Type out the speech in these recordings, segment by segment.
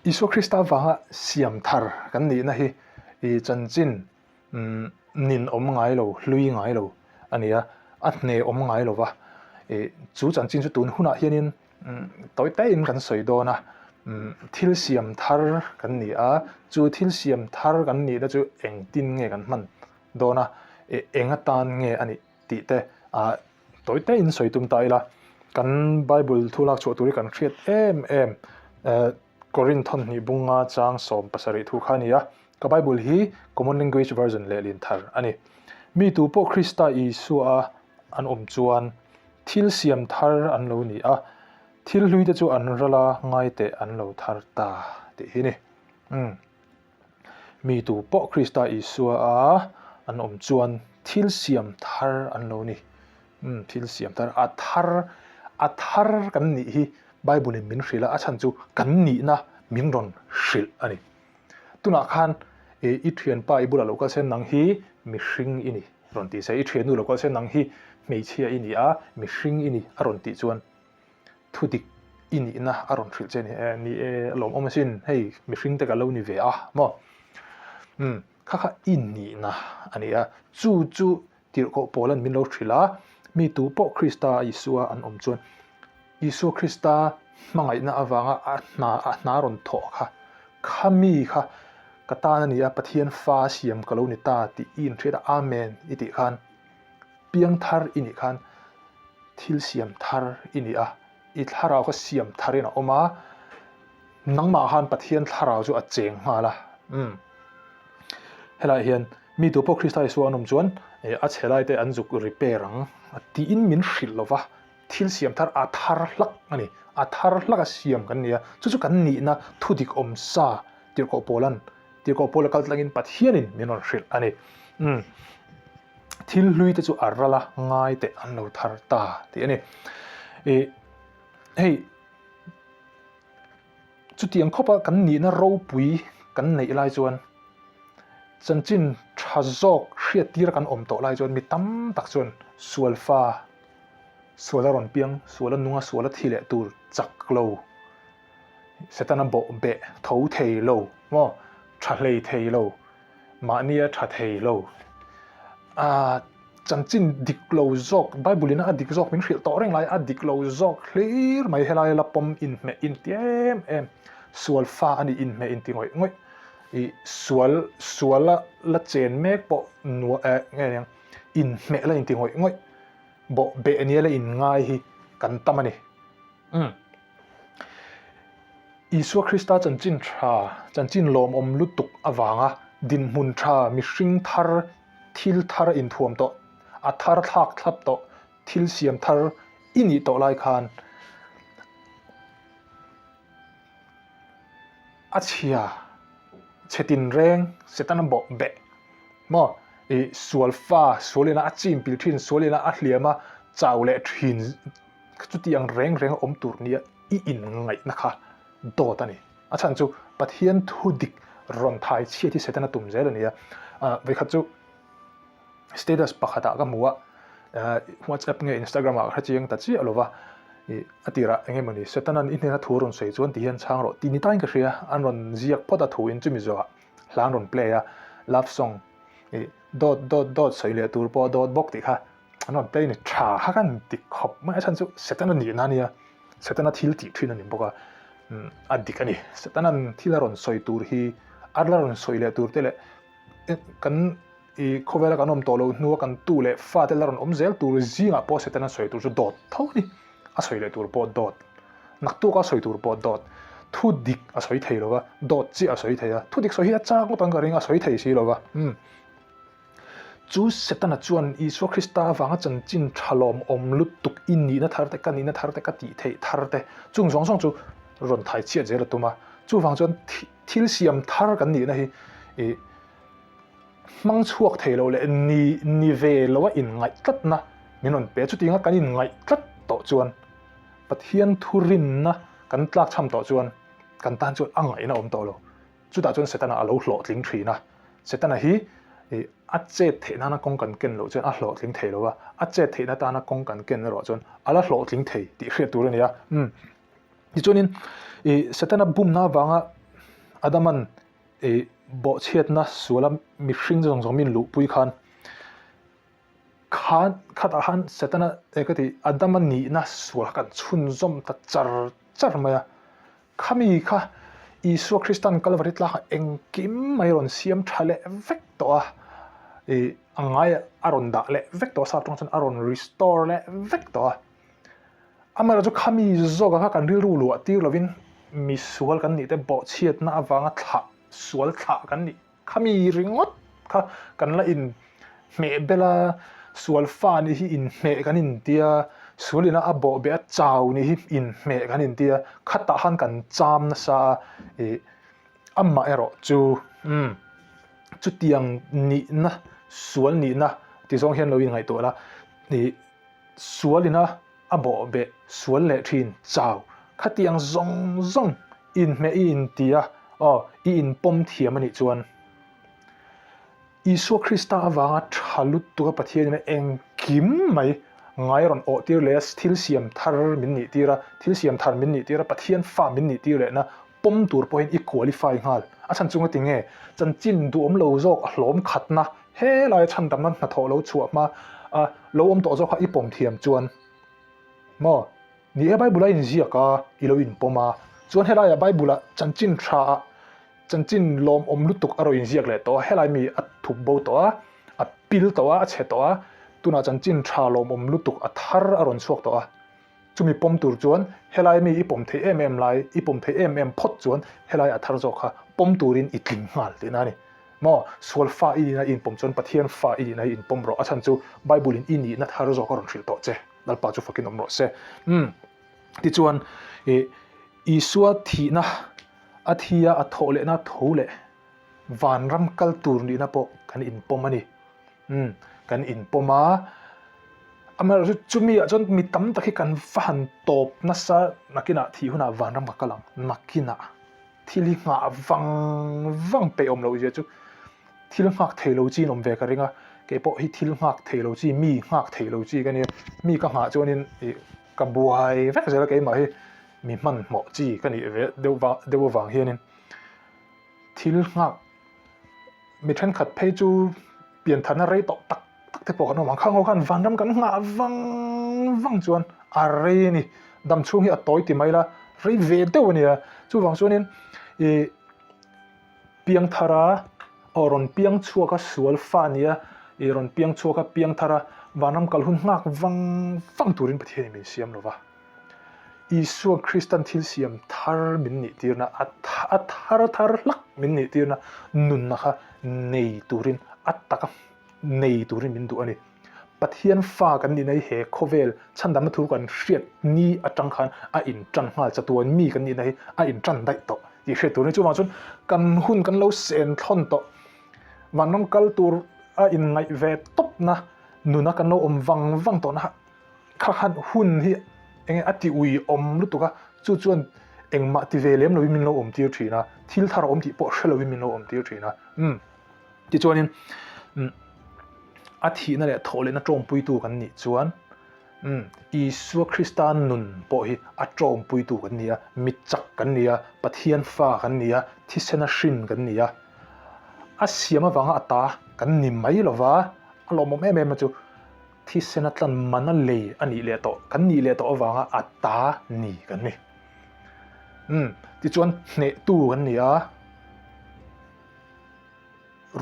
Isua Krista avanga siam thar kan nihna hi i chanchin nin awm ngai lo, hlui ngai lo a ni a, a hne awm ngai lo va. Chu chanchin chu tun hunah hianin tawi taiin kan sawi dawn a, thil siam thar kan ni a, chu thil siam thar kan nihna chu engtin nge kan hman dawn a, eng atan nge a nih tih te tawi taiin sawi tum ta ila, kan Bible thu lak chhuah tur hi kan hriat em em Korinth thawnhnih bunga chang 17 thu kha a ni a, ka Bible hi Common Language Version lehlin thar a ni. Mi tu pawh Krista Isua an awm chuan thil siam thar an lo ni a, thil hlui te chu an ral a, ngai teh an lo thar ta tih hi ni. Umm. Mi tu pawh Krista Isua a an awm chuan thil siam thar an lo ni. Umm, thil siam thar, a thar, a thar kan nih hi Bible in min hrilh a, a chhan chu kan nihna min rawn hrilh a ni. Tunah khan i thianpa i bulah lo kal se nang hi mihring i ni rawn ti se, i thiannu lo kal se nang hi hmeichhia i ni a, mihring i ni a rawn tih chuan thu dik i nihna a rawn hrilh che a ni. E, ni e, a lawmawm asin, hei mihring te ka lo ni ve a maw? Umm, kha kha i nihna a ni a, chu chu Tirhkoh Paula'n min lo hrilh a, mi tu pawh Krista Isua an awm chuan Isua Krista hmangaihna avanga a hna a hna rawn thawh kha, kha mi kha ka tan a ni a, Pathian fa siam ka lo ni ta tih i inhriat a, Amen i tih khan piangthar i nih khan thil siam thar i ni a, i thlarau kha siam tharin a awm a, Nangmah khan Pathian thlarau chu a cheng nghal a. Umm. Helaiah hian mi tu pawh Krista Isua an awm chuan a chhe lai te an zuk repair ang tiin min hrilh lo va, thil siam thar a thar hlak a ni. A thar hlak a siam kan ni a, chu chu kan nihna thudik awm sa Tirhkoh Paula'n Tirhkoh Paula kal tlangin Pathianin min rawn hrilh a ni. Umm. Thil hlui te chu a ral a, ngai teh an lo thar ta tih a ni. Ih hei. Chutiang khawpa kan nihna ropui kan neih lai chuan chanchin tha zawk hriattir kan awm tawh lai chuan mi tam tak chuan sual fa, sual a rawn piang, sual a nung a, sual a thi leh tur chak lo, Setana bawh beh tho thei lo maw, tha hlei thei lo. Mahnia tha thei lo. A chanchin dik lo zawk, Bible ina a dik zawk min hrilh tawh reng lai, a dik lo zawk hlir mai helai la pawm inhmeh inti em em, sual fa a ni inhmeh inti ngawih ngawih, ih sual sual a la chen mek pawh nua eh nge niang inhmeh la inti ngawih ngawih, bawh beh nia la inngai hi kan tam a ni. Umm. Isua Krista chanchin tha, chanchin lawmawm lutuk avanga dinhmun tha, mihring thar, thil thar a inthuam tawh, a thar thlak thlap tawh, thil siam thar i nih tawh lai khan a chhia, chhe tinreng, Setana bawh beh maw, ih sual fa, sual ina a chim pil thin, sual ina a hliam a chau leh thin Chuti ang reng reng a awm tur nia i inngaihna kha dawt a ni. A chhan chu Pathian thu dik rawn thai chhiat hi Setana tum zel a ni a. Vawikhat chu status pakhatah ka hmu a, WhatsApp nge Instagram ah ka hre chiang ta chiah lo va, a tirah eng emawni Setana'n i hnena thu a rawn sawi chuan ti hian chhang rawh tih ni tain ka hria, an rawn ziak phawt a thu in chumi zawhah hla an rawn play a, love song dawt dawt dawt sawi leh tur pawh dawt bawk tih kha An rawn play ni tha kha kan ti khawp mai a chhan chu Setana nihna a nia, Setana thil tih thin a ni bawk a, a dik a ni. Setana'n thil a rawn sawi tur hi a la rawn sawi leh tur te leh kan i khawvela kan awm tawh loh hnua kan tu leh fa te la rawn awm zel tur zingah pawh Setana sawi tur chu dawt tho a ni. A sawi leh tur pawh dawt, naktuka sawi tur pawh dawt, thu dik a sawi thei lo va, dawt chiah a sawi thei a, thu dik sawi hi a chak ngawt ang ka ring a sawi thei si lo va, umm. Chu Setana chuan Isua Krista avanga chanchin tha lawmawm lutuk i nihna thar te, ka nihna thar te, ka tih theih thar te, chung zawng zawng chu rawn thai chhiat zel a tum a. Chuvang chuan thil siam thar kan nihna hi i hmang chhuak thei lo leh ni ni ve lo a inngaih tlatna min rawn pe. Chutianga kan inngaih tlat tawh chuan Pathian thurinna kan tlakchham tawh chuan kan tan chuan a ngaihna awm tawh lo. Chutah chuan Setana a lo hlawhtling thin a. Setana hi a chet theih nana kawng kan ken loh chuan a hlawhtling thei lo a, a chet theihna tana kawng kan ken erawh chuan a la hlawhtling thei tih hriat tur a ni a. Umm. Tichuanin Setana bumna avanga Adaman ih bawhchhiatna suala mihring zawng zawng min luhpui khan khan khatah khan Setana eh ka tih Adama nihna sual kha kan chhunzawm ta char char mai a. Khami kha Isua Kristan Kalvari tlakah engkim mai rawn siam tha leh vek tawh a, ih a ngai a rawn dah leh vek tawh a, sap tawng chuan a rawn restore leh vek tawh a. Amaherawhchu khami zawkah kha kan rilru luah tir lovin misual kan nih te bawhchhiatna avanga thlah sual thlah kan nih Khami ringawt kha kan la in hmeh bel a, sual fa nih hi inhmeh kan intia, sual ina a bawh beh a chau nih hi inhmeh kan intia, khatah khan kan cham nasa a, ih amah erawh chu umm chutiang nihna sual nihna ti zawng hian lo inngaihtuah la, ih sual ina a bawh beh sual leh thin chau. Khatiang zawng zawng inhmeh i inti a, aw, i inpawm thiam a nih chuan Isua Krista avanga tha lutuk a Pathianin a engkim mai ngai rawn awh tir leh a, thil siam thar min nih tir a, thil siam thar min nih tir a, Pathian fa min nih tir lehna pawm tur pawhin i qualify nghal. A chhan chunga ti nge? Chanchin duhawm lo zawk a hlawm khatna Helai chhandamna hnathawh lo chhuah hma a lo awm tawh zawk kha i pawm thiam chuan maw? Ni e, Bible a inziak a, i lo inpawm a, chuan helaiah Bible ah chanchin tha ah chanchin lawmawm lutuk a rawn inziak leh tawh a, helai mi a thup bo tawh a, a pil tawh a, a chhe tawh a, tunah chanchin tha lawmawm lutuk a thar a rawn chhuak tawh a. Chumi pawm tur chuan helai mi i pawm theih em em lai, i pawm theih em em phawt chuan helai a thar zawk kha pawm turin i tling nghal tihna a ni. Maw? Sual fa i nihna i inpawm chuan Pathian fa i nihna hi inpawm rawh. A chhan chu Bible in i nihna thar zawk a rawn hrilh tawh che. Lalpa chu fakin awm rawh se. Umm. Tichuan, ih, Isua thihna a thi a, a thawh lehna a tho leh vanram kal tur nihna pawh kan inpawm a ni. Umm, kan inpawm a. Amaherawhchu chumi ah chuan mi tam tak hi kan va han tawp nasa nakinah thih hunah vanram ka kal ang, nakinah thil hi nghah vang vang peih awm loh zia chu thil nghak thei lo chi in awm ve ka ring a, kei pawh hi thil nghak thei lo chi, mi nghak thei lo chi ka nia, mi ka nghah chuanin ih ka buai vek zel a keimah hi mi hmanhmawh chi ka nih ve deuh vang deuh avang hianin thil nghak mi thenkhat phei chu piantharna rei tawh tak tak te pawh kan awm ang. Khang ho khan vanram kan nghah vang vang chuan a rei a ni. Dam chhung hi a tawi ti mai la, rei ve deuh a nia. Chuvang chuanin ih piang thar a, aw rawn piang chhuak a sual fa nia, ih rawn piang chhuak a piang thar a vanram kal hun nghak vang vang turin Pathianin min siam lo va. Isua Kristan thil siam thar min nih tirna, a a thar thar hlak min nih tirna nunna kha nei turin a taka nei turin min duh a ni. Pathian fa kan nihna hi he khawvel chhandamna thu kan hriat ni atang khan a intan nghal chatuan mi kan nihna hi a intan daih tawh tih hriat tur a ni. Chuvang chuan kan hun kan lo sen thlawn tawh vanram kal tur a inngaih ve tawpna nuna kan lo awm vang vang tawhna kha kha khan hun hi enge a ti ui awm lutuk a, chu chuan engmah ti ve lem lovin min lo awm tir thin a, thil thar a awm tih pawh hre lovin min lo awm tir thin a. Umm. Tichuanin umm a thihna leh thawhlehna tawngpuitu kan nih chuan umm Isua Krista nun pawh hi a tawngpuitu kan ni a, mi chak kan ni a, Pathian fa kan ni a, thisena hrin kan ni a, a siam avanga a ta kan ni mai lova, a lawmawm em em a chu thisena tlan mana lei a nih leh tawh kan nih leh tawh avanga a ta ni kan ni. Umm tichuan hnehtu kan ni a.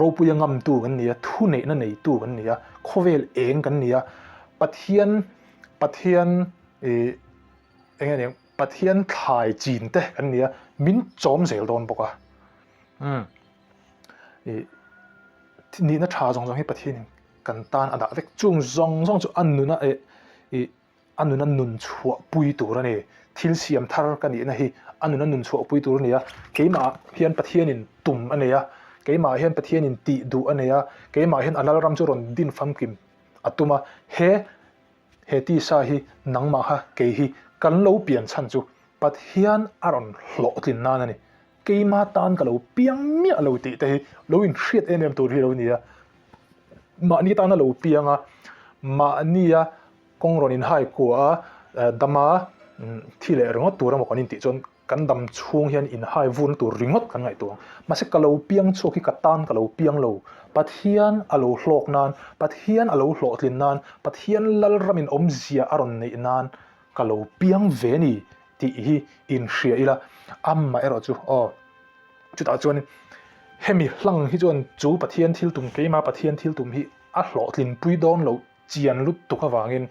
Ropuia ngamtu kan ni a, thuneihna neitu kan ni a, khawvel eng kan ni a, Pathian Pathian ih eng nge ni ang Pathian thlai chin te kan ni a, min chawm zel dawn bawk a. Umm ih nihna tha zawng zawng hi Pathianin kan tan a dah vek. Chung zawng zawng chu a nuna eh ih A nuna nun chhuahpui tur a ni. Thil siam thar ka nihna hi a nuna nun chhuahpui tur a ni a. Keimah hian Pathianin tum a nei a, keimah hian Pathianin tih duh a nei a, keimah hian a Lalram chu rawn din famkim a tum a. He he tisa hi nangmah kha kei hi kan lo pian chhan chu Pathian a rawn hlawhtlin nan a ni. Keima tan ka lo piang miah lo tih te hi lo inhriat em em tur hi lo ni a. Mahni tana lo piang a, mahnia Kawng rawn inhai kua a, dama thi leh ringawt tur emaw kan intih chuan Kan dam chhung hian inhai vurna tur ringawt kan ngaihtuah ang. Mahse ka lo piang chhuak hi ka tan ka lo piang lo. Pathian a lo hlawk nan, Pathian a lo hlawhtlin nan, Pathian Lalramin awmzia a rawn neih nan ka lo piang ve ni tih hi inhria ila. Amah erawh chu aw chutah chuan hemi hlang hi chuan chu Pathian thil tum keimah Pathian thil tum hi a hlawhtlinpui dawn loh chian lutuk avangin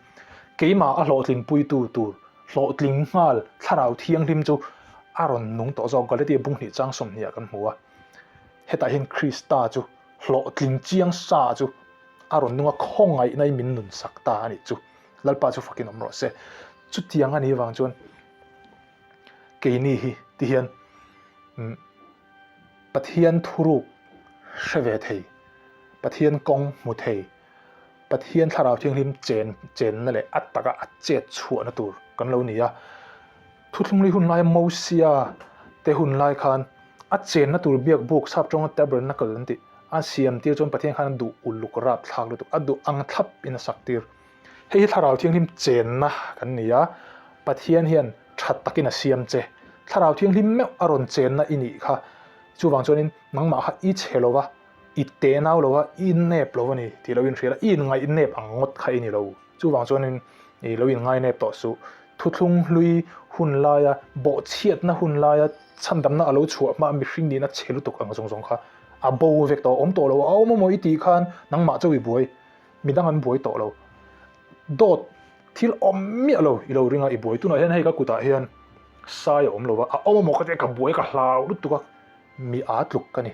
keimah a hlawhtlinpuitu tur hlawhtling nghal thlarau thianghlim chu a rawn nung tawh zawk. Galatia bung hnih chang sawmhnih ah kan hmu a, hetah hian Krista chu hlawhtling chiang sa chu a rawn nung a, khawngaihna in min nun sak ta a nih chu. Lalpa chu fakin awm rawh se. Chutiang a nih avang chuan keini hi ti hian Pathian thuruk hre ve thei, Pathian kawng hmu thei, Pathian Thlarau Thianghlim chen chenna leh a taka a chet chhuahna tur kan lo ni a. Thuthlungli hun laia Mosia te hun lai khan a chenna tur biak buk sap tawnga tabernacle an tih a siam tir chuan Pathian khan a duh uluk rap thlak lutuk, a duh ang thlap in a sak tir. Hei hi Thlarau Thianghlim chenna kan ni a, Pathian hian tha takin a siam che. Thlarau Thianghlim meuh a rawn chenna i nih kha. Chuvang chuanin nangmah kha i chhe lo va. I te nau lo a, i nep lo a ni tih lo inhria la, i inngaih nep ang ngawt kha i ni lo. Chuvang chuanin i lo inngai nep tawh suh. Thuthlung hlui hun laia, bawhchhiatna hun laia chhandamna a lo chhuah hma mihring nihna chhe lutuk ang zawng zawng kha a bo vek tawh, a awm tawh lo. A awm amaw i tih khan nangmah chauh i buai, midang an buai tawh lo. Dawt thil awm miah lo i lo ring a, i buai. Tunah hian hei ka kutah hian sai a awm lo va, a awm amaw ka tia ka buai ka hlau lutuk a. Mi aa tluk ka ni,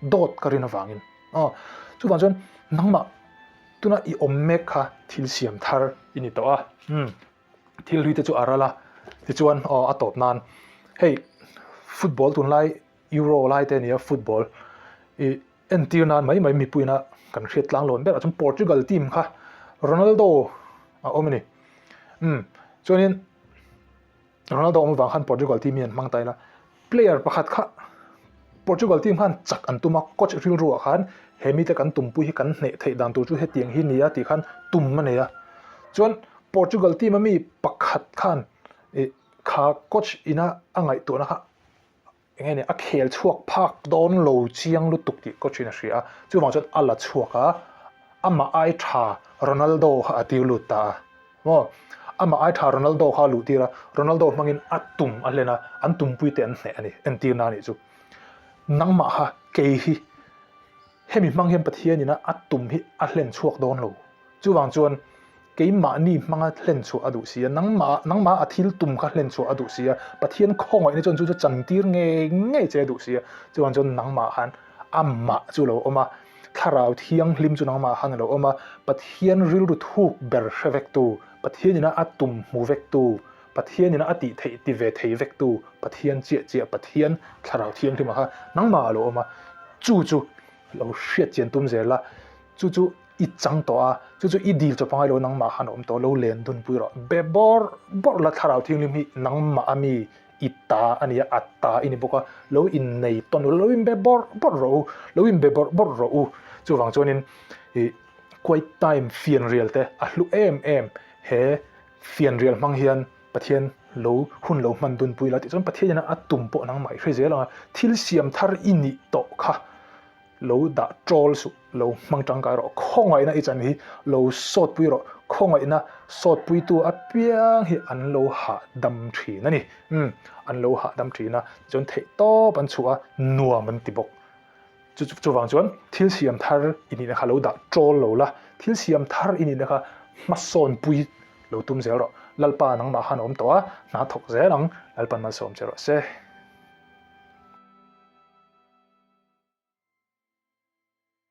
dawt ka rin avangin. Aw, chuvang chuan nangmah tuna i awm mek kha thil siam thar i ni tawh a, umm, thil hlui te chu a ral a, tichuan aw a tawp nan hei football tunlai Euro lai te a ni a, football i entir nan mai mai mipuina kan hriat tlang lawn berah chuan Portugal team kha Ronaldo a awm a ni, umm, chuanin. Ronaldo awm avang khan Portugal team hi an hmang ta ila, player pakhat kha Portugal team khan chak an tum a, coach rilru ah khan he mite kan tumpui hi kan hneh theih dan tur chu hetiang hi nia tih khan tum a nei a. Chuan Portugal team a mi pakhat khan ih kha coach ina a ngaihtuahna kha Enge ni, a khel chhuak phak dawn lo chiang lutuk tih coach in a hria a, chuvang chuan a la chhuak a, amah ai tha Ronaldo kha a tir lut ta a, maw? Amah ai tha Ronaldo kha a luh tir a, Ronaldo hmangin a tum a hlen a, an tumpui te an hneh a ni, entirna a nih chu. Nangmah kha kei hi hemi hmang hian Pathian ina a tum hi a hlen chhuak dawn lo. Chuvang chuan keimahni hmanga hlen chhuah a duh si a, nangmah nangmah a thil tum kha hlen chhuah a duh si a, Pathian khawngaihna chuan chu chu chantir ngei ngei che a duh si a, chuvang chuan nangmah khan amah chu a lo awm a, Thlarau Thianghlim chu nangmah khan a lo awm a, Pathian rilru thuk ber hre vektu, Pathian ina a tum hmu vektu, Pathian ina a tih theih ti ve thei vektu, Pathian chiah chiah Pathian Thlarau Thianghlima kha nangmah a lo awm a, chu chu lo hriat chian tum zel la, chu chu I chang tawh a, chu chu i dil chawp angai lo nangmah khan a awm tawh lo, len dunpui rawh. Be bawrh bawrh la thlarau thianghlim hi nangmah a mi i ta a nia, a ta i ni bawk a, lo innei tawn ula, lo inbe bawrh bawrh rawh u, lo inbe bawrh bawrh rawh u. Chuvang chuanin i quiet time fianrial te a hlu em em, he fianrial hmang hian Pathian lo hun lo hman dunpui la tih chuan Pathian ina a tum pawh nangmah i hre zel ang a, thil siam thar i nih tawh kha. Lo dah ṭawl suh, lo hmang ṭangkai rawh, khawngaihna i chan hi lo sawtpui rawh, khawngaihna sawtpuitu apiang hi an lo hahdam ṭhin a ni. Umm, an lo hahdam ṭhin a, tichuan theih tawp an chhuah a, nuam an ti bawk. Chu chuvang chuan thil siam thar i nihna kha lo dah ṭawl lo la, thil siam thar i nihna kha